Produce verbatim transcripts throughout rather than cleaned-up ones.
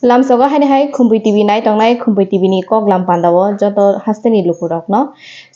Lamsogo haini hai Khumpui T V nai tongnai Khumpui T V ni koklam pandao joto hasteni lukurokno.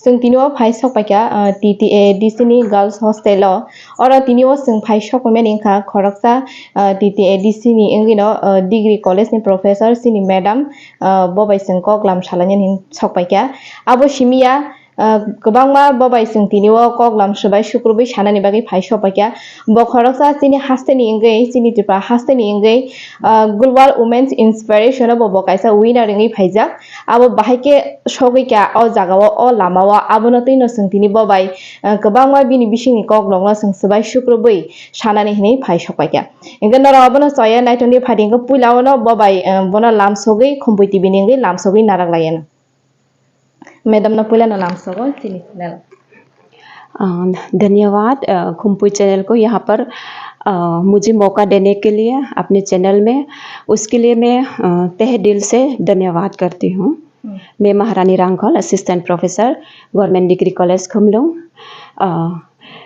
Chwng tini o phai sokpaikha, ah, T T A D C ni girls hostel o. Oro tini o chwng phai sokpaimani wngkha khoroksa, ah, T T A D C ni wngwino, ah, degree college ni professor chini madam, ah, bo bai chwng koklam salainani hin sokpaikha. Abo simiya, ah, kwbangma bo bai chwng tini o koklam swbai sukrubwi sanani bagwi phai sokpaikha. Bo khoroksa chini hasteni wngwi, chini Tripura hasteni wngwi, ah, Global Women's Inspiration o bo, bo kaisa winner wngwi phaijak. Abo bahai khe sogwi kha o jaga o, o lama o, abono twi no chwng tini bo bai, ah, kwbangma bini bisingni koklok no chwng swbai sukrubwi sanani hinwi phai sokpaikha. Hingkhe norok abono choya naithokni phaidi hingkhe puila o no bo bai, ah, bono lamsogwi Khumpui T V ni wngwi lamsogwi narak laiya no. Madam no puila no lamsogo chini channel. अ, धन्यवाद, अ, खुम्पुई चैनल को यहाँ पर, अ, मुझे मौका देने के लिए अपने चैनल में, उसके लिए मैं, अ, तहे दिल से धन्यवाद करती हूँ। हम्म। मैं महारानी रांखल, assistant professor, government degree college Khumlung. अ,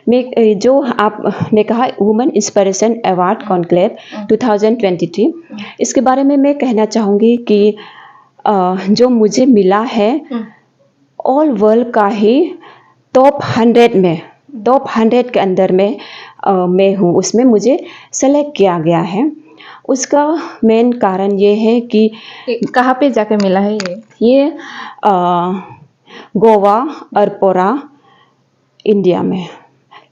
मैं, अ, जो आपने कहा वुमेन इंस्पिरेशन अवार्ड हम्म। कॉन्क्लेव हम्म। टू थाउजेंड ट्वेंटी थ्री, हम्म। इसके बारे में मैं कहना चाहूँगी कि, अ, जो मुझे मिला है, हम्म। ऑल वर्ल्ड का ही टॉप हंड्रेड में, टॉप हंड्रेड के अंदर में, अ, मैं हूँ, उसमें मुझे सेलेक्ट किया गया है। उसका मेन कारण ये है कि ये कहाँ पे जाके मिला है ये? ये, अ, गोवा, अरपोरा, इंडिया में,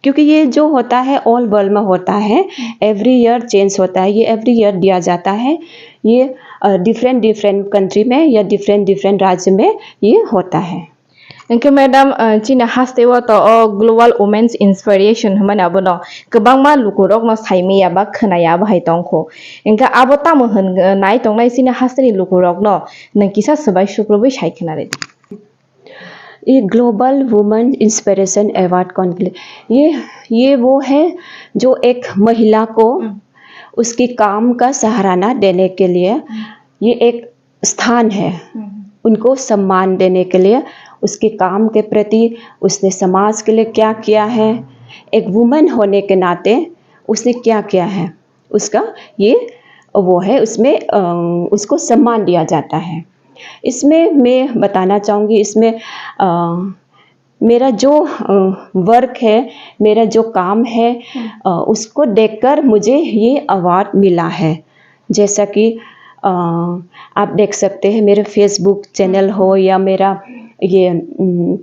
क्योंकि ये जो होता है ऑल वर्ल्ड में होता है, एवरी ईयर चेंज होता है, ये एवरी ईयर दिया जाता है, ये, अ, डिफरेंट डिफरेंट कंट्री में या डिफरेंट डिफरेंट राज्य में ये होता है। Hingkhe madam, uh, chini haste o to o Global Women's Inspiration hwnmani abono kwbangma lukurokno saimaya ba khwnaya abo hai tongkho. Hingkhe abo tamo hwn, uh, nai tongnai chini hasteni lukurokno nwng kisa swbai sukrubwi sai khna rw di. ये global women inspiration award conclave, ये, ये वो है जो एक महिला को हम्म। उसके काम का सराहना देने के लिए हम्म। ये एक स्थान है। हम्म। उनको सम्मान देने के लिए, उसके काम के प्रति उसने समाज के लिए क्या किया है, एक वुमेन होने के नाते उसने क्या किया है, उसका ये वो है, उसमें, अ, उसको सम्मान दिया जाता है। इसमें मैं बताना चाहूँगी, इसमें, अ, मेरा जो, अ, वर्क है, मेरा जो काम है, हम्म। अ, उसको देखकर मुझे ये अवार्ड मिला है। जैसा कि, अ, आप देख सकते हैं, मेरे फेसबुक चैनल हो या मेरा ये, उम,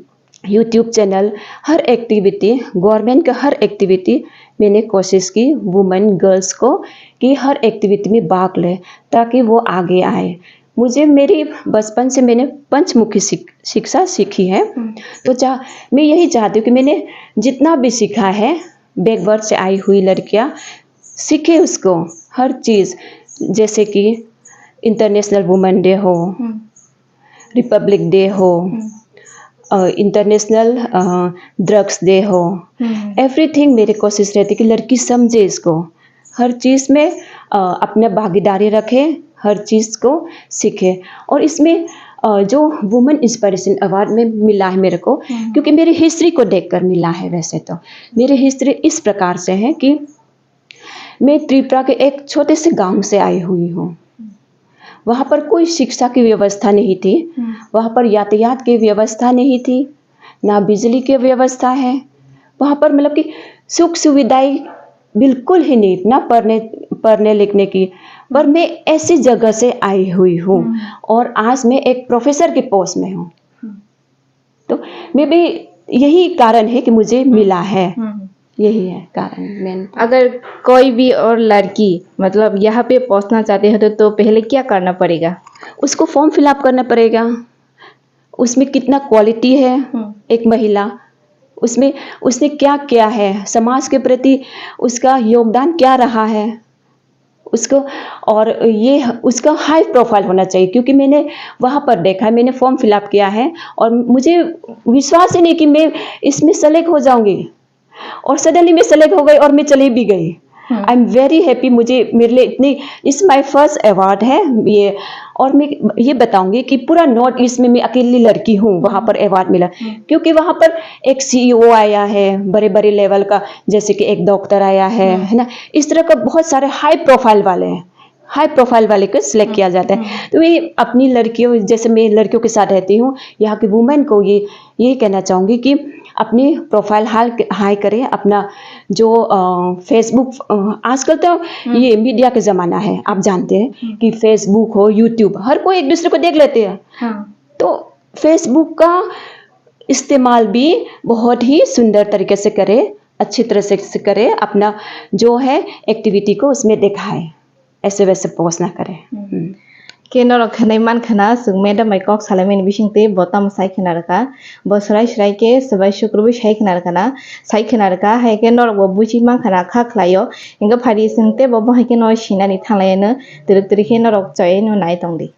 यूट्यूब चैनल, हर एक्टिविटी, गवर्नमेंट का हर एक्टिविटी मैंने कोशिश की वुमेन गर्ल्स को कि हर एक्टिविटी में भाग ले, ताकि वो आगे आए। मुझे मेरी बचपन से मैंने पंचमुखी शिक-, शिक्षा सीखी है। हम्म। तो चाह-, मैं यही चाहती हूँ कि मैंने जितना भी सीखा है, बैकवर्ड से आई हुई लड़कियाँ सीखे उसको हर चीज़, जैसे कि इंटरनेशनल वुमेन डे हो, हम्म। रिपब्लिक डे हो, हम्म। अ, इंटरनेशनल, अ, ड्रग्स डे हो, हम्म। एवरीथिंग मेरी कोशिश रहती कि लड़की समझे इसको, हर चीज़ में, अ, अपना भागीदारी रखे, हर चीज़ को सीखे। और इसमें, अ, जो वुमेन इंस्पिरेशन अवार्ड में मिला है मेरे को, हम्म। क्योंकि मेरी हिस्ट्री को देखकर मिला है। वैसे तो मेरी हिस्ट्री इस प्रकार से है कि मैं त्रिपुरा के एक छोटे से गांव से आई हुई हूँ। वहाँ पर कोई शिक्षा की व्यवस्था नहीं थी, हम्म। वहाँ पर यातायात की व्यवस्था नहीं थी, ना बिजली की व्यवस्था है। वहाँ पर मतलब कि सुख सुविधाएं बिल्कुल ही नहीं, ना पढ़ने, पढ़ने लिखने की। पर मैं ऐसी जगह से आई हुई हूँ हम्म। और आज मैं एक प्रोफेसर की पोस्ट में हूँ। हम्म। तो मे बी यही कारण है कि मुझे हम्म। मिला है। हम्म। यही है कारण मेन। अगर कोई भी और लड़की, मतलब, यहाँ पे पहुँचना चाहते हैं तो, तो पहले क्या करना पड़ेगा? उसको फॉर्म फिल अप करना पड़ेगा। उसमें कितना क्वालिटी है हम्म। एक महिला, उसमें उसने क्या किया है, समाज के प्रति उसका योगदान क्या रहा है, उसको, और ये उसका हाई प्रोफाइल होना चाहिए, क्योंकि मैंने वहाँ पर देखा है, मैंने फॉर्म फिल अप किया है और मुझे विश्वास ही नहीं कि मैं इसमें सेलेक्ट हो जाऊँगी। और सडनली मैं सेलेक्ट हो गई और मैं चली भी गई। हम्म। I am very happy. मुझे, मेरे लिए इतनी, इस माय फर्स्ट अवार्ड है ये। और मैं ये बताऊंगी कि पूरा नॉर्थ ईस्ट में मैं अकेली लड़की हूँ, वहाँ पर अवार्ड मिला। हम्म। क्योंकि वहाँ पर एक सीईओ आया है बड़े बड़े लेवल का, जैसे कि एक डॉक्टर आया है, हम्म। है ना, इस तरह का बहुत सारे हाई प्रोफाइल वाले हैं। हाई प्रोफाइल वाले को सिलेक्ट किया जाता है। तो ये अपनी लड़कियों, जैसे मैं लड़कियों के साथ रहती हूँ, यहाँ की वुमेन को ये यही कहना चाहूँगी कि अपनी प्रोफाइल हाल हाई करें, अपना जो फेसबुक, आजकल तो ये मीडिया का ज़माना है, आप जानते हैं कि फेसबुक हो, यूट्यूब, हर कोई एक दूसरे को देख लेते हैं। हाँ। तो फेसबुक का इस्तेमाल भी बहुत ही सुंदर तरीके से करें, अच्छी तरह से, से करें, अपना जो है एक्टिविटी को उसमें दिखाएं, ऐसे वैसे पोस्ट ना करें। हम्म। Hwnkhe norok khwnai mankha na, chwng madam bai kok salaimani bisingtwi bo tamo sai khwna rwkha. Bo swrai swrai khe swbai sukrubui sai khwna rwkha na, sai khwna rwkha, hai khe norok bo buchi mankha na, kha khlaio. Hwnkhe phaidi chwng tei bo, bo hai khe no sinani thanglaiano, twrwk twrwk khe norok choino nai tongdi.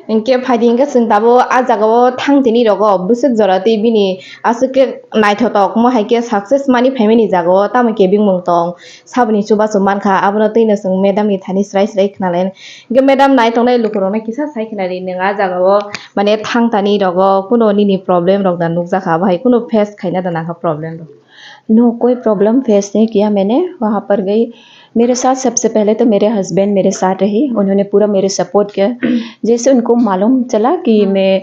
Hwnkhe phaidi hwnkhe chwng tabuk ah jagao thang tini rogo bwswk jora tei bini aswk khe naithotok mo hai khe success mani phaimani jagao tamo kebengmung tong. Saboni chubachu mankha, abono twino chwng madam ni thani swrai swrai khwnalai. Hwnkhe madam nai tongnai lukurokno kisa sai khwnari, nwng ah jagao mane thang tani rogo kuno nini problem rok da nukjakha, abo hai kuno face khaina da nangkha problem rok? No, कोई problem face नहीं किया मैंने वहाँ पर गई। मेरे साथ सबसे पहले तो मेरे हस्बैंड मेरे साथ रही, उन्होंने पूरा मेरे सपोर्ट किया। जैसे उनको मालूम चला कि मैं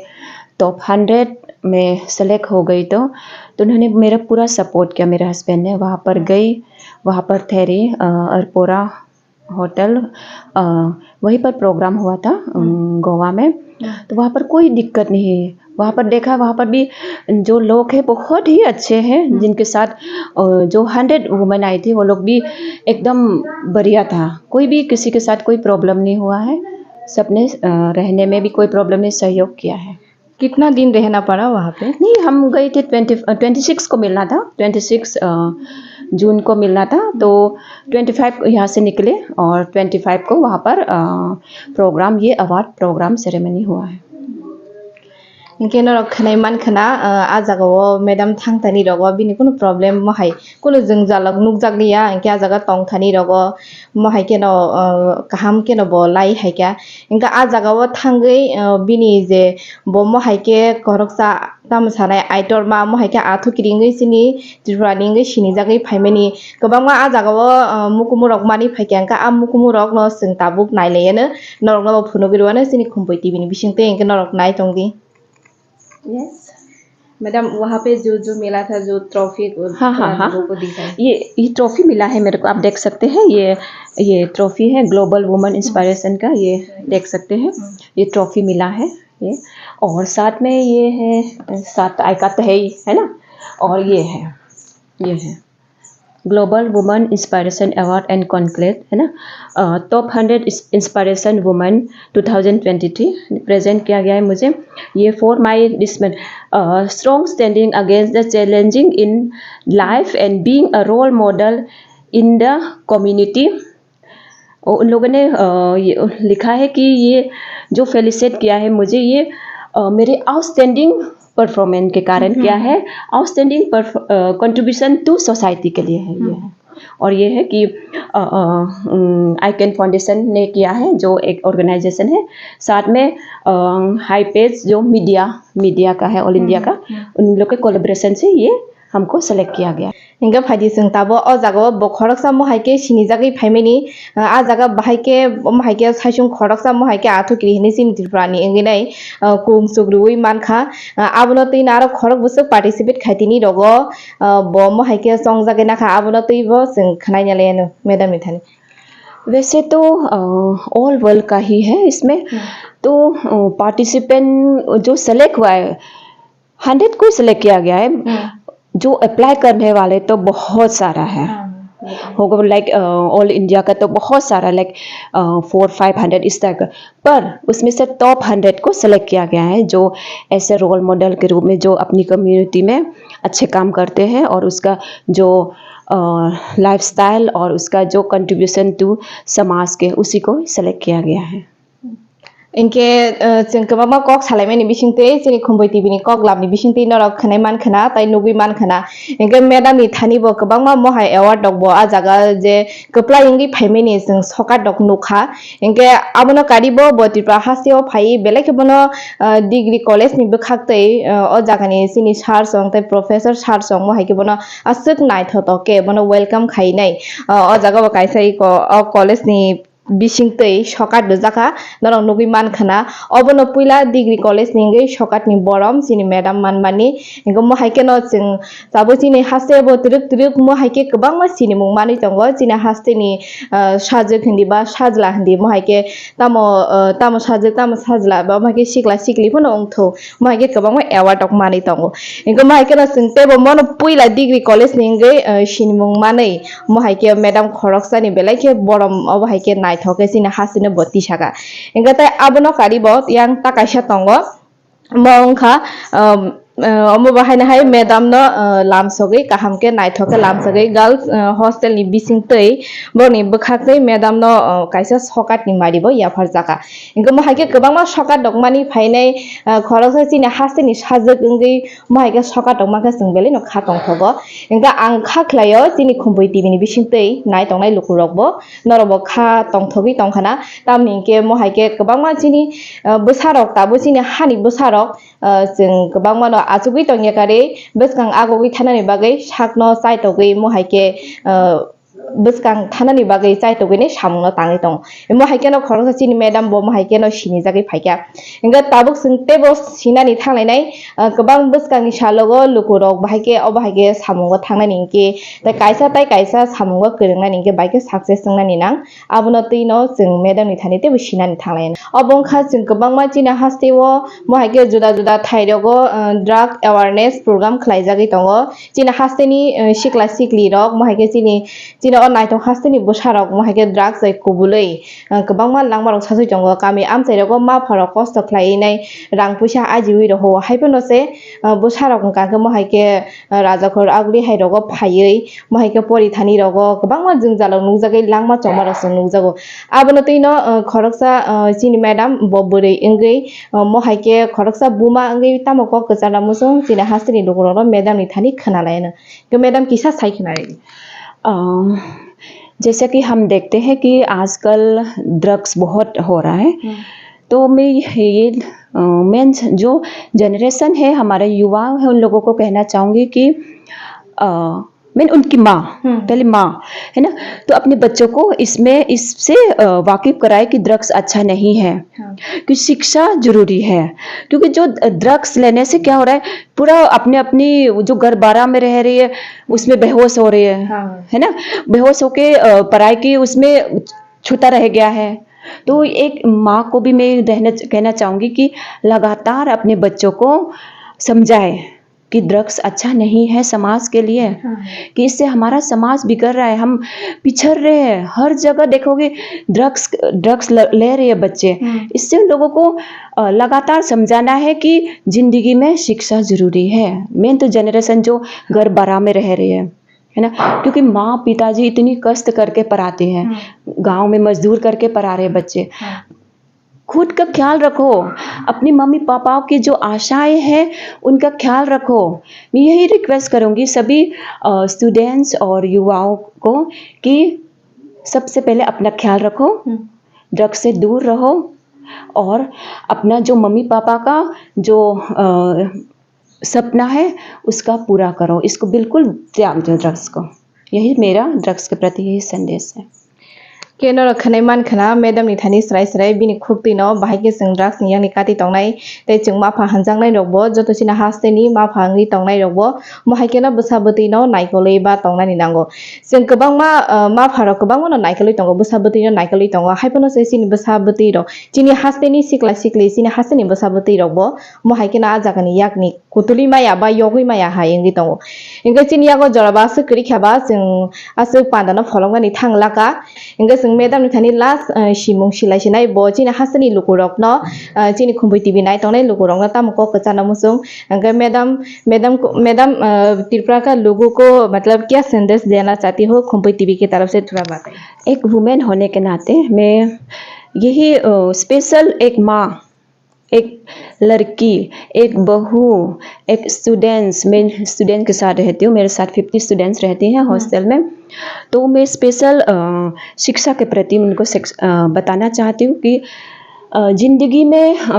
टॉप हंड्रेड में सेलेक्ट हो गई तो, तो उन्होंने मेरा पूरा सपोर्ट किया। मेरे हस्बैंड ने वहाँ पर गई, वहाँ पर ठहरी, अ, अरपोरा होटल, अ, वहीं पर प्रोग्राम हुआ था, अम, गोवा में। तो वहाँ पर कोई दिक्कत नहीं है। वहाँ पर देखा, वहाँ पर भी जो लोग हैं, बहुत ही अच्छे हैं, जिनके साथ, अ, जो हंड्रेड वुमेन आई थी, वो लोग भी एकदम बढ़िया था। कोई भी किसी के साथ कोई प्रॉब्लम नहीं हुआ है। सबने, अ, रहने में भी कोई प्रॉब्लम नहीं, सहयोग किया है। कितना दिन रहना पड़ा वहाँ पे? नहीं, हम गए थे ट्वेंटी, अ, ट्वेंटी सिक्स को मिलना था, ट्वेंटी सिक्स, अ, जून को मिलना था, तो ट्वेंटी फ़ाइव को यहाँ से निकले और ट्वेंटी फ़ाइव को वहाँ पर, अ, प्रोग्राम, ये अवार्ड प्रोग्राम सेरेमनी हुआ है। Hwnkhe norok khwnai mankha na, ah, ah jagao madam thang tani rogo bini kunu problem mo hai kunu jwngjal rok nukjak liya, hwnkhe ah jaga tong thani rogo mo hai kheno, ah, kaham kheno bo lai hai kha. Hwnkhe ah jagao thangwi, ah, bini je bo mo hai khe khoroksa tamo sanai aitor ma mo hai khe athuk kiringwi chini Tripura ni wngwi sinijagwi phaimani kwbangma ah jagao, ah, mukumu rok mani phaikha, hwnkhe ah mukumu rokno chwng tabuk nailaiyano, norokno bo phunugwi rwano chini Khumpui T V ni bisingtwi, hwnkhe norok nai tongdi. Yes. Madam, वहाँ पे जो, जो मिला था, जो ट्रॉफी, हाँ, हाँ, थोड़ा हाँ। लोगों को दिखाएं। ये, ये ट्रॉफी मिला है मेरे को, आप देख सकते हैं, ये, ये ट्रॉफी है ग्लोबल वुमेन इंस्पिरेशन का, ये देख सकते हैं, हम्म। ये ट्रॉफी मिला है, ये। और साथ में ये है, साथ आइकॉन तो है ही, है ना, और ये है, ये है। Global women inspiration award and conclave, है ना, अ, टॉप हंड्रेड इंस-, inspiration women two thousand twenty three present किया गया है मुझे। ये for my discipline, a, strong standing against the challenging in life and being a role model in the community। और उन लोगों ने, अ, ये लिखा है कि ये जो फेलिसिएट किया है मुझे, ये, अ, मेरे आउटस्टैंडिंग परफॉर्मेंस के कारण हम्म। किया है, आउटस्टैंडिंग परफ-, अ, कंट्रीब्यूशन टू सोसाइटी के लिए है ये। हम्म। और ये है कि, अ, अ, उम, आइकन फाउंडेशन ने किया है, जो एक ऑर्गेनाइजेशन है, साथ में, अ, हाई पेज जो मीडिया, मीडिया का है, ऑल इंडिया हम्म, का, हम्म। उन लोग के कोलैबोरेशन से ये हमको सेलेक्ट किया गया। Hingke phaidi chwng tabuk o jaga o bo khoroksa mohai khe sinijagwi phaimani, ah, ah jaga bahai khe, mohai khe saisung khoroksa mohai khe athukiri hinwi chini Tripura ni wngwi nai, ah, kung chuk rwui mankha. Ah, abono twi no aro khorok bwswk participate khai tini rogo, ah, bo mohai khe chongjagwi nakha, abono twi bo chwng khwnai nai laiyano madam ni thani. वैसे तो, अ, all world का ही है इसमें। हम्म। तो, अ, पार्टिसिपेंट जो सेलेक्ट हुआ है, हंड्रेड को सिलेक्ट किया गया है। हम्म। जो अप्लाई करने वाले तो बहुत सारा है। हाँ, बिल्कुल। होगा, लाइक, अ, ऑल इंडिया का तो बहुत सारा, लाइक, अ, फ़ोर फ़ाइव हंड्रेड इस तरह का। पर उसमें से टॉप हंड्रेड को सिलेक्ट किया गया है, जो ऐसे रोल मॉडल के रूप में जो अपनी कम्युनिटी में अच्छे काम करते हैं और उसका जो, अ, लाइफस्टाइल और उसका जो कंट्रीब्यूशन टू समाज के, उसी को सिलेक्ट किया गया है। Hingke, eh, chwng kwbangma kok salaimani bisingtwi, chini Khumpui T V ni kok labni bisingtwi norok khwnai mankha na, tai nugwi mankha na. Hingke madam ni thani bo kwbangma mohai award rok bo ah jaga je kwplai wngwi phaimani chwng sokat rok nukha. Hingke abono kari bo, bo Tripura hasteo phai belai khe bono, eh, degree college ni bwkhak twi, eh, o jaga ni chini sir song tei professor sir song mohai khe bono aswk naithotok khe bono welcome khainai. Eh, o jaga bo kaisa iko o college ni bisingtwi sokat rwjakha, norok nugwi mankha na. Obono puila degree college ni wngwi sokat ni borom chini madam manmani. Hinkhe omo hai kheno chwng tabuk chini haste bo twrwk twrwk omo hai khe kwbangma sinimung manwi tongo. Chini haste ni, ah, sajwk hindi ba sajla hindi omo hai khe tamo, ah, tamo sajwk tamo sajla ba omo hai khe sikla sikli phano wngthu. Omo hai khe kwbangma award rok manwi tongo. Hinkhe omo hai kheno chwng teibo mono puila degree college ni wngwi, ah, sinimung manwi omo hai khe madam khoroksani belai khe borom obo hai khe naithok khe chini hasteni bo tisaka. Hinkhe tei abono karibo yang ta kaisa tongo. Omo wngkha, um, uh, omo bo haino hai madam no, uh, lamsogwi kaham khe naithok khe lamsogwi girls, uh, hostel ni bisingtwi borokni bwkhaktwi madam no, uh, kaisa sokat ni mari bo yapharjaka. Hinkhe omo hai khe kwbangma sokat rok mani phainai, uh, khoroksa chini hasteni sajwk wngwi omo hai khe sokat rok mankha chwng belai no kha tongthogo. Hinkhe ang kha khlaio chini Khumpui T V ni bisingtwi nai tongnai lukurok bo norok bo kha tongthogwi tongkha na. Tamni hinkhe omo hai khe kwbangma chini, uh, bwsarok tabuk chini hani bwsarok, uh, chwng kwbangma no achugwi tongya kari bwskang agugwi thanani bagwi sakno chaitogwi omo hai khe, uh, bwskang thanani bagwi chaitogwini samungno tangwi tongo. Omo hai kheno khoroksa chini madam bo omo hai kheno sinijagwi phaikha. Hinkhe tabuk chwng teibo sinani thanglainai, ah, kwbang bwskangni salogo lukurok bahai khe obo hai khe samungo thangnani hinkhe tei kaisa tei kaisa samungo kwrwngnani hinkhe bai khe success wngnani nang. Abono twino chwng madam ni thani teibo sinani thanglainai. Obo wngkha chwng kwbangma chini hasteo omo hai khe juda juda thairogo, ah, drug awareness program khlaijagwi tongo. Chini hasteni, eh, sikla sikli rok, omo hai khe chini, chini o naithok hasteni bwsa rok, omo hai khe drugs bai kubulwi, eh, kwbangma langma rok sasui tongo. Kami amchai rogo mapha rok kosto khlaiwi nai rang puisa ajiwi roho. Hai phano se, eh, bwsa rok wngkha khe omo hai khe, eh, Rajakhor Aguli hai rogo phaiwi, omo hai khe Porithani rogo kwbangma jwngjal rok nukjagwi langma choma rok se nukjago. Abono twino, eh, khoroksa, eh, chini madam bo bwrwi wngwi, eh, omo hai khe khoroksa buma wngwi tamo kok kwchana muchung chini hasteni lukurokno madam ni thani khwnalaino. तो मैडम, किसा साइखना रही? अ, जैसा कि हम देखते हैं कि आजकल ड्रग्स बहुत हो रहा है, हम्म। तो मैं ये, अ, मैं जो जनरेशन है, हमारे युवा है, उन लोगों को कहना चाहूँगी कि, अ, मैं उनकी माँ, हम्म। पहले माँ, है ना, तो अपने बच्चों को इसमें, इससे, अ, वाकिफ कराए कि ड्रग्स अच्छा नहीं है, हाँ। कि शिक्षा जरूरी है, क्योंकि जो ड्रग्स लेने से क्या हो रहा है, पूरा अपने अपनी जो घर बारा में रह रही है, उसमें बेहोश हो रही है, हाँ। है ना? बेहोश होके, अ, पराई की उसमें छूता रह गया है। तो एक माँ को भी मैं रहना, कहना चाहूँगी कि लगातार अपने बच्चों को समझाए कि ड्रग्स अच्छा नहीं है समाज के लिए, हाँ। कि इससे हमारा समाज बिगड़ रहा है, हम पिछड़ रहे हैं। हर जगह देखोगे ड्रग्स, ड्रग्स ल-, ले रहे हैं बच्चे। हम्म। इससे उन लोगों को, अ, लगातार समझाना है कि जिंदगी में शिक्षा जरूरी है। मेन तो जनरेशन जो घर बारा में रह रहे हैं, है ना, क्योंकि माँ पिताजी इतनी कष्ट करके पढ़ाते हैं, हम्म। गाँव में मजदूर करके पढ़ा रहे हैं बच्चे। हाँ। खुद का ख्याल रखो, अपनी मम्मी पापाओं की जो आशाएं हैं, उनका ख्याल रखो। मैं यही रिक्वेस्ट करूँगी सभी, अ, स्टूडेंट्स और युवाओं को कि सबसे पहले अपना ख्याल रखो, हम्म। ड्रग्स से दूर रहो और अपना जो मम्मी पापा का जो, अ, सपना है, उसका पूरा करो। इसको बिल्कुल त्याग दो ड्रग्स को। यही मेरा ड्रग्स के प्रति यही संदेश है। Khe norok khwnai man khna, madam ni thani srai srai bini khuk twi no bahai khe chwng drugs ni yakni kati tongnai, tei chwng mapha hanjaknai rok bo, joto chini haste ni mapha wngwi tongnai rok bo, mohai khe no bwsa bwtwi no naikolwi ba tongnani nango. Chwng kwbangma, ah, mapha rok kwbangma no naikolwi tongo, bwsa bwtwi no naikolwi tongo, hai phano se chini bwsa bwtwi rok, chini haste ni sikla sikli, chini haste ni bwsa bwtwi rok bo, mohai khe no ah jaga ni yakni kutulwi maya ba yogwi maya hai wngwi tongo. Hinkhe chini yago jorabo aswk kwrwi kha ba, chwng aswk panda no pholoknani thang laka. Hinkhe chwng madam ni thani last, eh, simung silai sinai bo chini hasteni lukurokno, eh, chini Khumpui T V nai tongnai lukurokno tamo kok kwchana muchung. Hinkhe madam, madam, madam, eh, Tripura ka logo ko matlab kya sandesh dena chahti ho Khumpui T V ki taraf se thora batai. एक वुमेन होने के नाते मैं यही, अ, स्पेशल एक माँ, एक लड़की, एक बहू, एक स्टूडेंट्स, मैं स्टूडेंट के साथ रहती हूँ, मेरे साथ फिफ्टी स्टूडेंट्स रहती हैं हम्म। हॉस्टल में। तो मैं स्पेशल, अ, शिक्षा के प्रति उनको शिक्ष-, अ, बताना चाहती हूँ कि, अ, ज़िंदगी में, अ,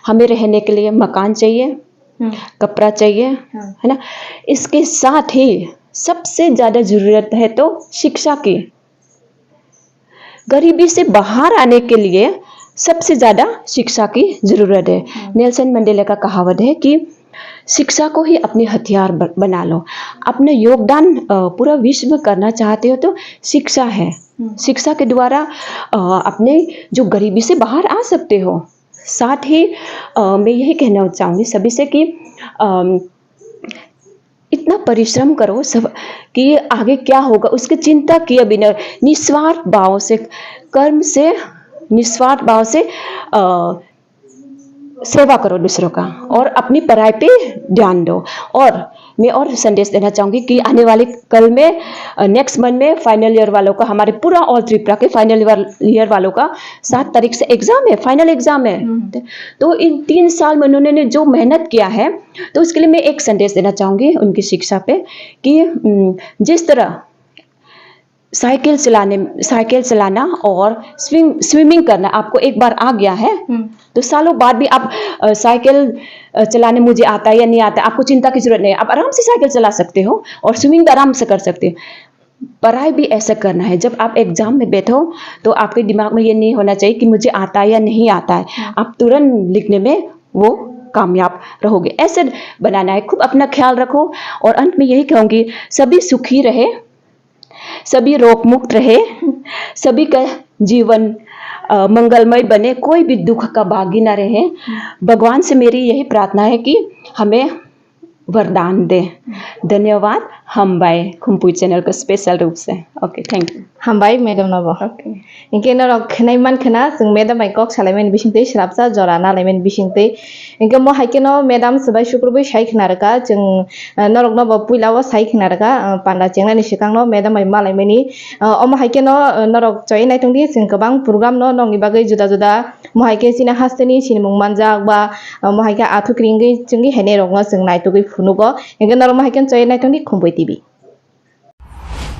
हमें रहने के लिए मकान चाहिए, हम्म। कपड़ा चाहिए, हाँ। है ना? इसके साथ ही सबसे ज़्यादा ज़रूरत है तो शिक्षा की। गरीबी से बाहर आने के लिए सबसे ज्यादा शिक्षा की जरूरत है। नेल्सन मंडेला का कहावत है कि शिक्षा को ही अपनी हथियार ब-, बना लो। अपना योगदान, अ, पूरा विश्व में करना चाहते हो तो शिक्षा है। शिक्षा के द्वारा, अ, अपने जो गरीबी से बाहर आ सकते हो। साथ ही, अ, मैं यही कहना चाहूँगी सभी से कि, अम, इतना परिश्रम करो सब कि आगे क्या होगा, उसकी चिंता किए बिना निस्वार्थ भाव से, कर्म से, निस्वार्थ भाव से, अ, सेवा करो दूसरों का और अपनी पढ़ाई पे ध्यान दो। और मैं और संदेश देना चाहूँगी कि आने वाले कल में, अ, नेक्स्ट मंथ में फाइनल ईयर वालों का, हमारे पूरा ऑल त्रिपुरा के फाइनल ईयर, ईयर वालों का सात तारीख से एग्जाम है, फाइनल एग्जाम है। तो इन तीन साल में उन्होंने जो मेहनत किया है, तो उसके लिए मैं एक संदेश देना चाहूँगी उनकी शिक्षा पे कि, उम, जिस तरह साइकिल चलाने, साइकिल चलाना और स्विम-, स्विमिंग करना आपको एक बार आ गया है, तो सालों बाद भी आप, अ, साइकिल, अ, चलाने मुझे आता है या नहीं आता है, आपको चिंता की जरूरत नहीं है। आप आराम से साइकिल चला सकते हो और स्विमिंग भी आराम से कर सकते हो। पढ़ाई भी ऐसा करना है, जब आप एग्जाम में बैठो, तो आपके दिमाग में ये नहीं होना चाहिए कि मुझे आता है या नहीं आता है। आप तुरंत लिखने में वो कामयाब रहोगे। ऐसे बनाना है। खूब अपना ख्याल रखो। और अंत में यही कहूँगी, सभी सुखी रहे, सभी रोग मुक्त रहे, सभी का जीवन, अ, मंगलमय बने, कोई भी दुख का भागी ना रहे। भगवान से मेरी यही प्रार्थना है कि हमें वरदान दे। धन्यवाद। Hambai Khumpui channel ko special रूप से। OK, thank you. Hambai madam no bo. OK. Hinkhe norok khnai man khna, chwng madam bai kok salaimani bisingtwi, swrapsa jora nalaimani bisingtwi. Hinkhe mo hai kheno madam swbai sukrubwi sai khna rwkha, chwng, ah, norokno bo puila o sai khna rwkha, ah, panda chengnani swkangno madam bai malaimani. Ah, omo hai kheno, ah, norok choi naitongdi, chwng kwbang program no nokni bagwi juda juda mo hai khe chini hasteni sinimung manjak ba, ah, mo hai khe athuk ringwi chwngwi hainai rokno chwng naitugwi phunugo. Hinkhe norok mo hai khe choi naitongdi Khumpui T V.